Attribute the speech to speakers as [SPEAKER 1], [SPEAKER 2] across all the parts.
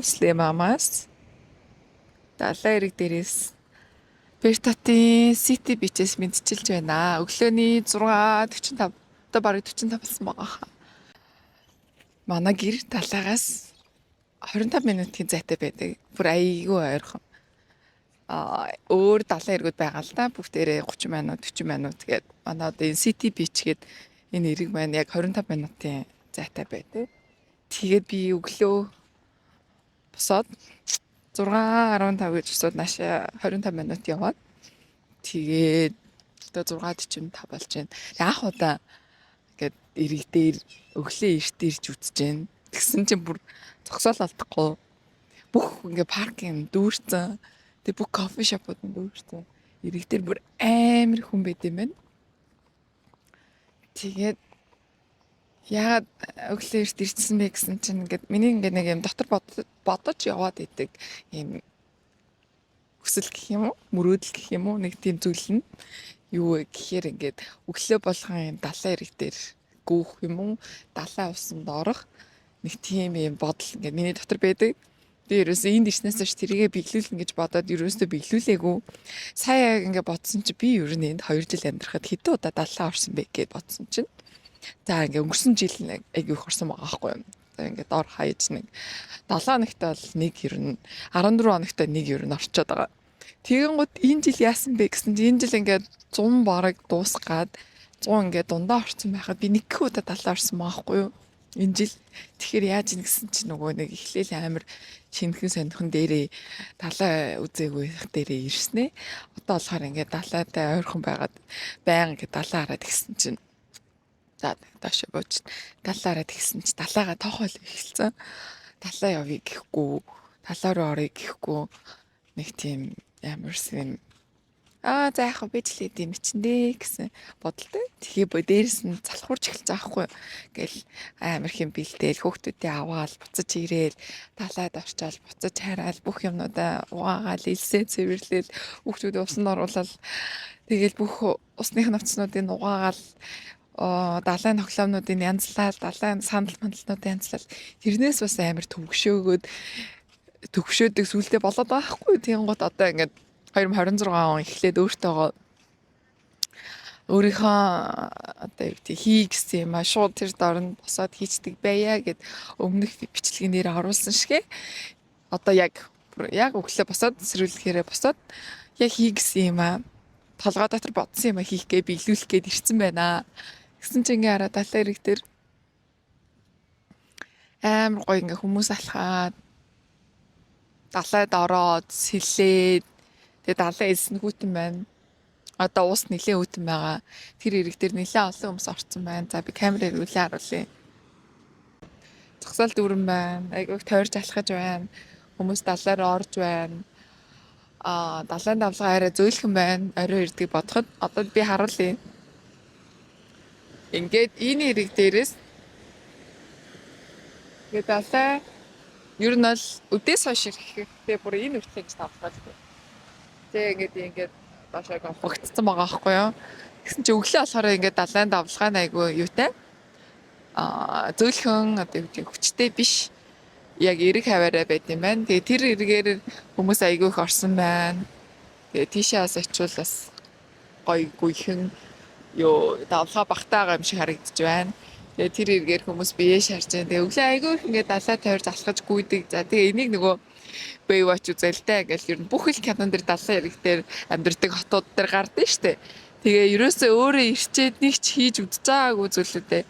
[SPEAKER 1] Slim Амаас далайн эрэг дээрээс Перт хотын City Beach-ээс мэндчилж байна. Өглөөний 6:45, одоо бараг 45 болсон байгаа хаа. Манай гэр далайгаас 25 минутын зайтай байдаг. Бүр айгүй ойрхон. Өөр далайн эргүүд байгаа л да. Бүгдээрээ 30 минут, 40 минут гээд манай одоо энэ City Beach гээд энэ эрэг маань яг 25 минутын зайтай байдаг. Тэгээд би өглөө босоод 6:15 гэж босоод наашаа 25 минут яваад, тэгээд одоо 6:45 болж байна. Тэгээд анх удаа ингээд эрэг дээр өглөө эрт ирж үзэж байна. Тэгсэн чинь бүр зогсоол алдахгүй. Бүх ингээ паркинг дүүрсэн. Тэгээд бүх coffee shop ууд нь дүүрсэн. Эрэг дээр бүр амар хүн байд юм байна. Тэгээд яагаад өглөө эрт ирсэн бэ гэсэн чинь ингээд миний ингээд нэг юм дотор бодож яваад идэг юм хүсэл гэх юм уу, мөрөөдөл гэх юм уу, нэг тийм зүйл нь юу вэ гэхээр ингээд өглөө болгон юм далайн эрэг дээр гүйх юм уу, далайн усанд орох нэг тийм юм бодол ингээд миний дотор байдаг. Би ерөөсөө энд ирснээс хойш тэрийгэ биелүүлнэ гэж бодоод ерөөсөө биелүүлээгүй. Сая яг ингээд бодсон чи би ер нь энд 2 жил амьдрахад хэдэн удаа далайн орсон бэ гэж бодсон чинь за ингээ өнгөрсөн жил нэг айгүй их орсон байгаа байхгүй юу. За ингээ дор хаяж нэг 7 хоногт бол нэг, ер нь 14 хоногт нэг ер нь орчоод байгаа. Тэгэнгүүт энэ жил яасан бэ гэсэн чинь энэ жил ингээд 100 бараг дуусах гад 100 ингээд дундаа орсон байхад би нэг удаа далайн орсон байгаа байхгүй юу. Энэ жил тэгэхээр яаж ийн гэсэн чинь нөгөө нэг эхлээл амар шинэхэн сонирхон дээрээ далай үзээгүй дээрээ ирснэ. Одоо болохоор ингээд далайтай ойрхон байгаад баян ингээд далай хараад гисэн чинь за доошо бууж далаараа тэгсэн чи далайгаа тоохол эхэлсэн. Далаа явъя гэхгүй, далаа руу оръё гэхгүй нэг тийм ямар юм за яах вэ, би ч л идэм чинь дээ гэсэн бодолтой. Тэгэхээр бо дээрэс нь залхуурч эхэлж байгаа хгүй. Гэл амар хэм бэлдээл хөөхтүүдээ аваал буцаж ирээл далайд орчоол буцаж хараал бүх юмнуудаа угаагаал элсээ цэвэрлээл хүүхдүүдээ усанд оруулаад тэгэл бүх усных навцнуудыг угаагаал далайн тоглоомнуудыг янзлал, далайн сандал мандалнуудыг янзлал, тэрнээс бас амар төвгшөөгөөд төвгшөөдөг сүултээ болоод байгаа хгүй. Тэгэнгүүт одоо ингээд 2026 он эхлээд өөртөөгөө өөрийнхөө одоо юу гэдэг хий гэсэн юм а шууд тэр дорн босоод хийчдэг байя гэд өмнөх бичлэгийн дээр оруулсан шигэ одоо яг яг өглөө босоод сэрүүлэхээрээ босоод яг хий гэсэн юм а толгой дотор бодсон юм а хийх гээ биелүүлэх гээд ирсэн байна. Гэсэн чинь ингээ хараа далайн эрэг дээр амар гоё ингээ хүмүүс алхаад далайд ороод сэлээд тэгээ далайн элсэн хүйтэн байна. Одоо уус нэлээд хүйтэн байгаа. Тэр эрэг дээр нэлээд олон хүмүүс орцсон байна. За би камер эргүүлээ харуулъя. Зогсоол дүүрэн байна. Айгүйх тойрж алхаж байна. Хүмүүс далаар орж байна. Далайн давлгаа арай зөөлхөн байна. Орой ирдгийг бодоход одоо би харуулъя. Ингээд энэ эрэг дээрээс ингээд далай ер нь бол үдээс хойш ирэхдээ бүр энэ үртэл гэж тавлгаа. Тэгээ ингээд ингээд доошоо ухагдсан байгаа байхгүй юу. Тэгсэн чи өглөө болохоор ингээд далайн давлгаа нь айгүй юутай. Зөөлхөн одоо юу гэдэг хүчтэй биш. Яг эрэг хаваарай байд юм байна. Тэгээ тэр эргээр хүмүүс айгүй их орсон байна. Тэгээ тийшээ бас очивол бас гоё гүйхэн юу давлгаа багтаа байгаа юм шиг харагдаж байна. Тэгээ тэр эргээр хүмүүс бие шарж байна. Тэгээ өглөө айгүй их ингээд далай тойрж алхаж гүйдэг. За тэгээ энийг нөгөө Baywatch үзэлтэй гэл ер нь бүх л кинон дээр далайн эрэг дээр амьдардаг хотууд дээр гардыг штэ. Тэгээ ерөөсөө өөрөө ирчээд нэг ч хийж үзэж байгаагүй зүйлүүдээ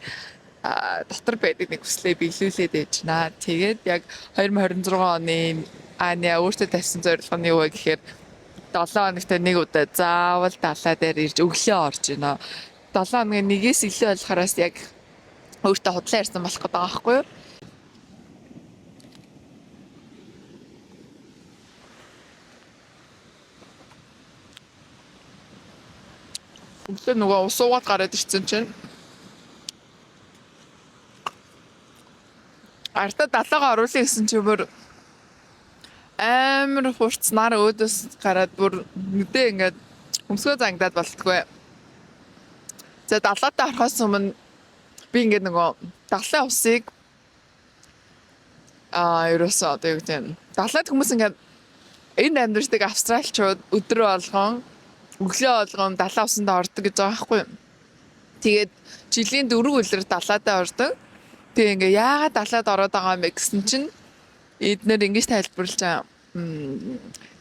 [SPEAKER 1] дотор байдаг нэг хүслээ биелүүлээд байж наа. Тэгээд яг 2026 оны Аня өөртөө тавьсан зорилго нь юу вэ гэхээр 7 хоногт нэг удаа заавал далай дээр ирж өглөө орж гинэ. 7 хоногийн нэгээс илүү болохороос яг өөртөө худлаа ярьсан болох гэдэг байгаа байхгүй юу? Өглөө нөгөө ус уугаад гараад ирсэн чинь артаа далайгаа оруулах гэсэн чинь бүр амар хурц нар өөдөөс гараад бүр нүдээ ингээд өмсгөө зангидаад болтгоо. За далайтай орохоос өмнө би ингээд нөгөө далайн усыг Ерөөсөө одоо юу гэдэг нь далайд хүмүүс ингээд энд амьдардаг австралчууд өдөр болгон, өглөө болгон далайн усанд ордог гэж байгаа байхгүй юу? Тэгээд жилийн 4 улирал далайдаа ордог. Тэгээ ингээ яагаад далайд ороод байгаа юм бэ гэсэн чинь эднэр ингэж тайлбарлаж байгаа.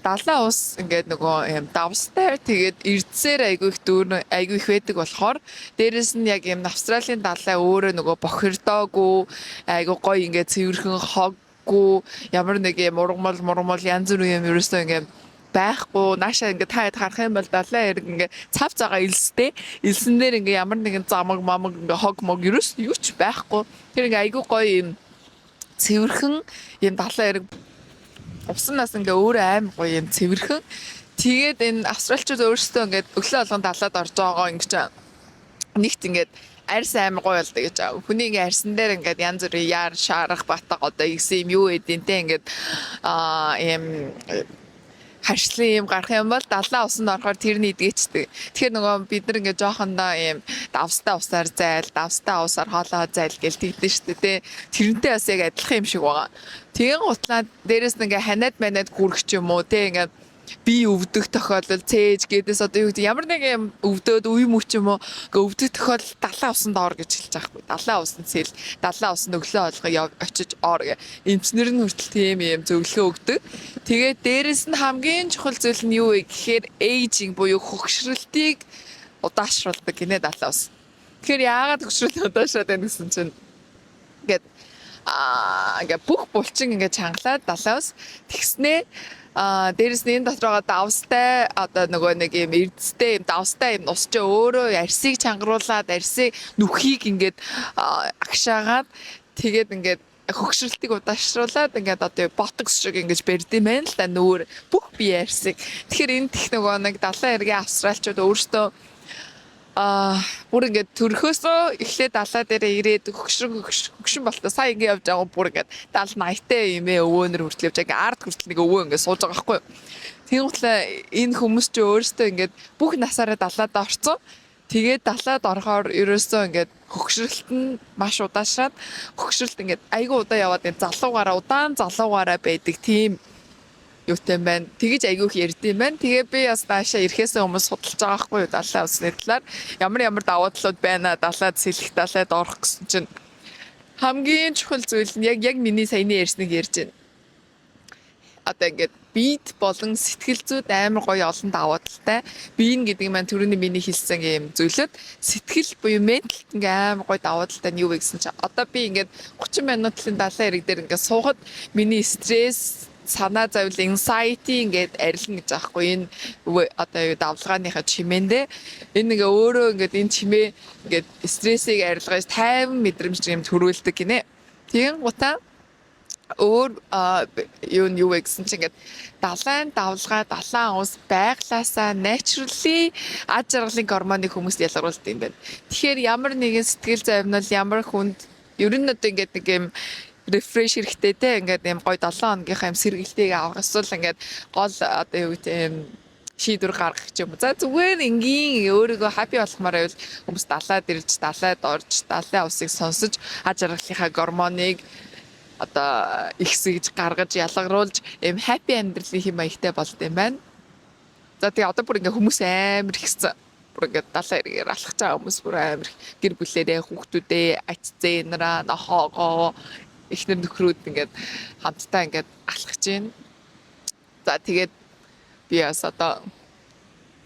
[SPEAKER 1] Далайн ус ингээд нөгөө юм давстай, тэгээд эрдсээр айгүй их дүүр, айгүй их байдаг болохоор, дээрэс нь яг юм Австралийн далай өөрөө нөгөө бохирдоогүй, айгүй гоё, ингээд цэвэрхэн, хоггүй, ямар нэг юм ургамал мургамал, янз бүрийн юм ерөөсөө ингээд байхгүй. Нааша ингээд та хэд харах юм бол далайн эрг ингээд цав цагаа элстэй, элсэн дээр ингээд ямар нэгэн замаг мамаг, ингээд хог мог ерөөс юу ч байхгүй. Тэр ингээд айгүй гоё юм цэвэрхэн юм далайн эрг уснаас ингээ өөрөө амар гоё юм цэвэрхэн. Тэгээд энэ австралчууд өөрсдөө ингээд өглөө болгон далайд орж байгаа ингэж нэгт ингээд арьс амар гоё болдог гэж байгаа. Хүний ингээ арьсан дээр ингээд янз бүрийн яар, шаарах, батга, одоо ихсэн юм юу эдийн те, ингээд юм харшлын юм гарах юм бол далайн усанд орохоор тэрний эдгээчдэг. Тэгэхээр нөгөө бид нар ингээ жоохондоо юм давстай усаар зайл, давстай усаар хоолоо зайл гэл тэгдэн шүү дээ. Тэрнтэй бас яг адилхан юм шиг байгаа. Тэгэн гутлаа дээрэс нь ингээ ханиад манад гүрэх ч юм уу те, ингээ бие өвдөх тохиолдол, цээж гэдээс одоо юу гэдэг, ямар нэг юм өвдөөд үе мөч юм уу, ингээ өвдөх тохиолдол далайн усанд ор гэж хэлж байгаа хгүй. Далайн усанд сэл, далайн усанд өглөө болгоо яв очиж ор гэ. Эмчнэр нь хүртэл тийм юм зөвлөгөө өгдөг. Тэгээд дээрэс нь хамгийн чухал зүйл нь юу вэ гэхээр aging буюу хөгшрөлтийг удаашруулдаг гинэ далайн ус. Тэгэхээр яагаад хөгшрөлт удаашраад байна гэсэн чинь ингээд ингээ бүх булчин ингээ чангалаад далайн ус тэгснээ дээрэс нь энэ дотор байгаа давстай, одоо нөгөө нэг юм эрдэстэй юм давстай юм ус чи өөрөө арсыг чангаруулад, арсыг нүхийг ингээд агшаагаад, тэгээд ингээд хөгшрөлтийг удаашруулад, ингээд одоо ботокс шиг ингэж барьд юм байна л да нүүр бүх бие арсыг. Тэгэхээр энэ тех нөгөө нэг далайн эргийн австралчууд өөрсдөө бүр ингээд төрхөөсөө эхлээд далай дээрээ ирээд хөгшрөн хөгшин болтой сая ингээд явж байгаа, бүр ингээд 70 80-тай юм ээ өвөөнөр хүртэл явж байгаа. Ард хүртэл нэг өвөө ингээд сууж байгаа байхгүй юу. Тэгэн энэ хүмүүс чи өөрсдөө ингээд бүх насаараа далайд орцсон. Тэгээд далайд орохоор ерөөсөө ингээд хөгшрөлт нь маш удаашраад, хөгшрөлт ингээд айгүй удаа яваад, ингээд залуугаараа, удаан залуугаараа байдаг тийм юутай юм байна. Тэгэж айгүй их ярьд юм байна. Тэгээ би бас наашаа ирэхээсээ өмнө судалж байгаа байхгүй юу далайн усны талаар. Ямар ямар давуу талууд байна далайд сэлэх, далайд орох гэсэн чинь хамгийн чухал зүйл нь яг миний саяны ярьсныг ярьж байна. Одоо ингээд биед болон сэтгэл зүйд амар гоё олон давуу талтай. Биеин гэдэг маань түрүүний миний хэлсэн юм зүйлүүд, сэтгэл буюу mental т ингээ амар гоё давуу талтай нь юу вэ гэсэн чинь одоо би ингээд 30 минутлын далайн эрэг дээр ингээд суухад миний стресс, санаа зовлон, anxiety ингээд арилна гэж байгаа хгүй. Энэ одоо юу давлгааныхаа чимээндээ энэ ингээ өөрөө ингээд энэ чимээ ингээд стрессийг арилгаж, тайван мэдрэмж юм төрүүлдэг гинэ. Тэгэн гутаа өөр юу нь юу вэ гэсэн чинь ингээд далайн давлгаа, далайн ус байглаасаа naturally ад жаргалын гормоныг хүмүүст ялгаруулдаг юм байна. Тэгэхээр ямар нэгэн сэтгэл зовнил, ямар хүнд ер нь одоо ингээд нэг юм refresh хэрэгтэй те, ингээд юм гой 7 хоногийнхаа юм сэргэлтийг авах, эсвэл ингээд гол одоо юу гэдэг юм шийдвэр гаргах ч юм уу. За, зүгээр энгийн өөрийгөө happy болгомоор байвал хүмүүс далайд ирж, далайд орж, далайн усыг сонсож, ад жаргалынхаа гормоныг одоо ихсгэж гаргаж, ялгаруулж, ийм happy амьдралын хэм маягтай болд юм байна. За, тэгээ одоо бүр ингээ хүмүүс амар ихсэн. Бүр ингээ далайн эргээр алхаж байгаа хүмүүс бүр амар их, гэр бүлээрээ, хүүхдүүдээ, ач зээ нараа, нохоогоо, эхнэр нөхрүүд ингээд хамтдаа ингээд алхаж байна. За, тэгээд би бас одоо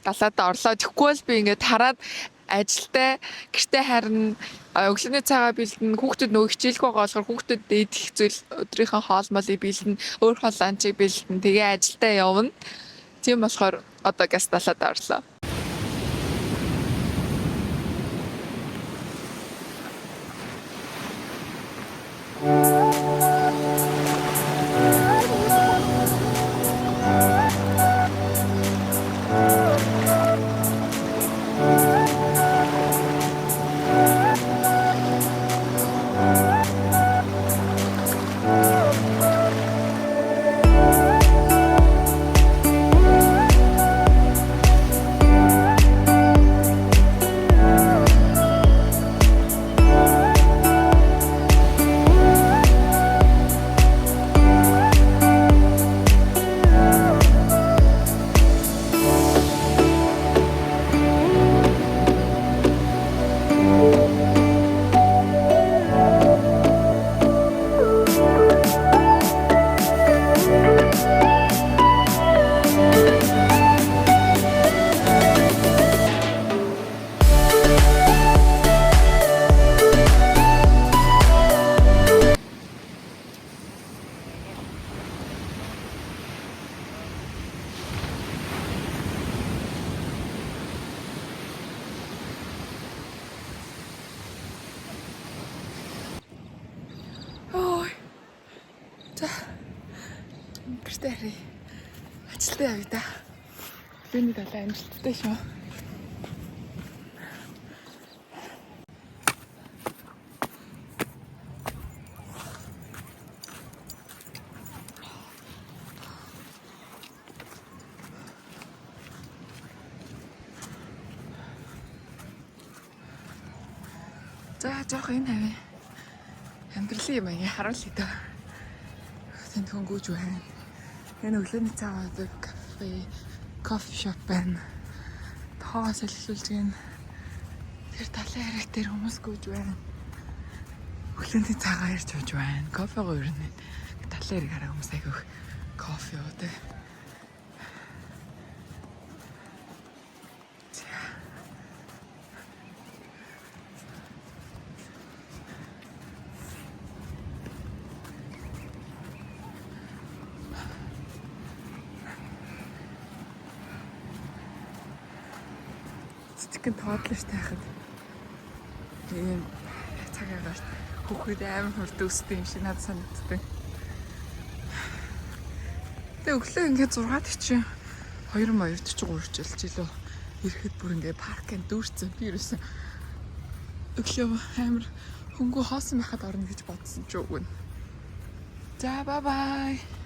[SPEAKER 1] далайдаа орлоо. Тэгэхгүй бол би ингээд хараад ажилтай, гэртээ харна, өглөөний цайгаа бэлдэнэ, хүүхдүүд нөгөө хичээлгүй байгаа болохоор хүүхдүүд идэх зүйл, өдрийнхөө хоол молыг бэлдэнэ, өөрийнхөө lunch ыг бэлдэнэ, тэгээ ажилдаа явна. Тийм болохоор одоо газ далайдаа орлоо. Амжилттай харъя. Ажилдаа явъя да. Өглөөний далай амжилттай шүү. За, жоох энэ хавь амьдралын юм аа харуулъя даа. Тэнд хүн гүйж байна. Энэ өглөөний цай уудаг кафе, coffee shop байна. Тоо солилцуулж гин тэр талын хэрэг дээр хүмүүс гүйж байна. Өглөөний цайгаа ярьж ууж байна. Кофегоо өрнө. Талын хэрэг хараа, хүмүүс айгүйх кофе уудаг. За. Жижигхэн toddler тай байхад ийм цаг агаарт хүүхэд амар хурд өсдөг юм шиг надад санагддаг. Тэгээ өглөө ингээд 6:42 2:43 ч илүү ирэхэд бүр ингээд паркын дүүрсэн. Би ерөөсөн өглөө амар хөнгөө хоосон байхад орно гэж бодсон ч үгүй. За, bye bye.